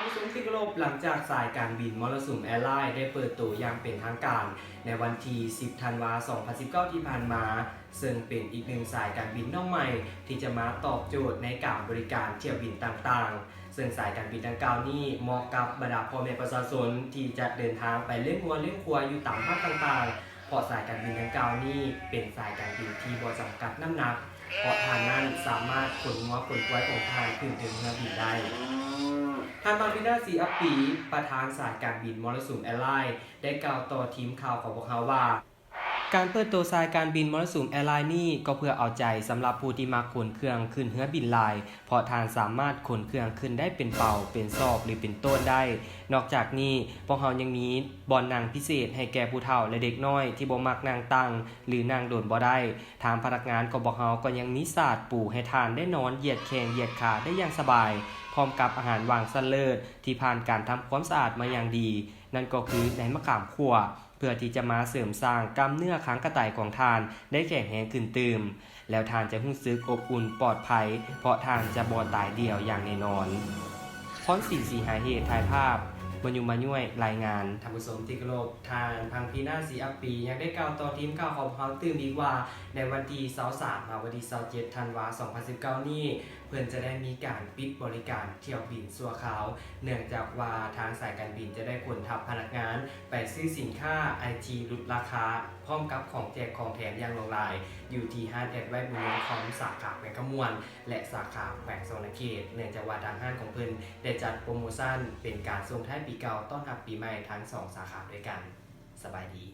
ຜູ້ຊົມທີ່ເຄົາລົບ, ຫຼັງຈາກສາຍການບິນມໍລະສຸມແອລາຍໄດ້ເປີດໂຕຢ່າງເປັນທາງການໃນວັນທີສິບທັນວາສອງພັນສິບເກົ້າທີ່ຜ່ານມາ, ເຊິ່ງເປັນອີກໜຶ່ງສາຍການບິນນ້ອງໃໝ່ທີ່ຈະມາຕອບໂຈດໃນການບໍລິການຖ້ຽວບິນຕ່າງໆ. ເຊິ່ງສາຍການບິນດັ່ງກ່າວນີ້ເໝາະກັບບັນດາພໍ່ແມ່ປະຊາຊົນທີ່ຈະເດີນທາງໄປລ້ຽງງົວລ້ຽງຄວາຍຢູ່ຕາມບ້ານຕ່າງໆ, ເພາະສາຍການບິນດັ່ງກ່າວນີ້ເປັນສາຍການບິນທີ່ບໍ່ຈຳກັດນ້ຳໜັກ, ເພາະທ່ານນັ້ນສາມາດຂົນງົວຂົນຄວາຍຂອງທ່ານຂຶ້ນເທິງເຮືອບິນໄດ້. ທ່ານ ພັງພີນາ ສີອາປີ ປະທານສາຍການບິນມໍລະສຸມແອລາຍ ໄດ້ກ່າວຕໍ່ທີມຂ່າວຂອງພວກເຮົາວ່າ, ການເປີດໂຕສາຍການບິນມໍລະສຸມແອລາຍນີ້ ກໍເພື່ອເອົາໃຈສຳລັບຜູ້ທີ່ມັກຂົນເຄື່ອງຂຶ້ນເຮືອບິນຫຼາຍ, ເພາະທ່ານສາມາດຂົນເຄື່ອງຂຶ້ນໄດ້ເປັນເປົາ, ເປັນສອບ ຫຼື ເປັນໂຕ້ນໄດ້. ນອກຈາກນີ້, ພວກເຮົາຍັງມີບ່ອນນັ່ງພິເສດໃຫ້ແກ່ຜູ້ເຖົ້າ ແລະ ເດັກນ້ອຍທີ່ບໍ່ມັກນັ່ງຕັ້ງ ຫຼື ນັ່ງດົນບໍ່ໄດ້. ທາງພະນັກງານຂອງພວກເຮົາກໍຍັງມີສາດປູໃຫ້ທ່ານໄດ້ນອນຢຽດແຂ້ງຢຽດຂາໄດ້ຢ່າງສະບາຍ, ພ້ອມກັບອາຫານຫວ່າງຊັ້ນເລີດທີ່ຜ່ານການທຳຄວາມສະອາດມາຢ່າງດີ, ນັ້ນກໍຄືໃນໝາກຂາມຂົ້ວ, ເພື່ອທີ່ຈະມາເສີມສ້າງກ້າມເນື້ອຄາງກະໄຕຂອງທ່ານໄດ້ແຂງແຮງຂຶ້ນຕື່ມ, ແລ້ວທ່ານຈະຮູ້ສຶກອົບອຸ່ນປອດໄພ, ເພາະທ່ານຈະບໍ່ຕາຍດ່ຽວຢ່າງແນ່ນອນ. ພອນສິນ ສີຫາເຫດ ຖ່າຍພາບ, ມະຍຸມມະຍ້ວຍ ລາຍງານ. ທ່ານຜູ້ຊົມທີ່ເຄົາລົບ, ທ່ານ ພັງພີນາ ສີອາປີ ຍັງໄດ້ກ່າວຕໍ່ທີມຂ່າວຂອງເຮົາຕື່ມອີກວ່າ, ໃນວັນທີຊາວສາມ ຫາ ວັນທີຊາວເຈັດ ທັນວາ ສອງພັນສິບເກົ້ານີ້, ເພິ່ນຈະໄດ້ມີການປິດບໍລິການຖ້ຽວບິນຊົ່ວຄາວ, ເນື່ອງຈາກວ່າທາງສາຍການບິນຈະໄດ້ຂົນທັບພະນັກງານໄປຊື້ສິນຄ້າໄອທີຫຼຸດລາຄາ, ພ້ອມກັບຂອງແຈກຂອງແຖມຢ່າງຫຼວງຫຼາຍ, ຢູ່ທີ່ຮ້ານແອດໄວບຸນຍງຄອມ ສາຂາແຂວງຄຳມ່ວນ ແລະ ສາຂາແຂວງສະຫວັນນະເຂດ, ເນື່ອງຈາກວ່າທາງຮ້ານຂອງເພິ່ນໄດ້ຈັດໂປຣໂມຊັນເປັນການສົ່ງທ້າຍປີເກົ່າຕ້ອນຮັບປີໃໝ່ທັງສອງສາຂາດ້ວຍກັນ. ສະບາຍດີ.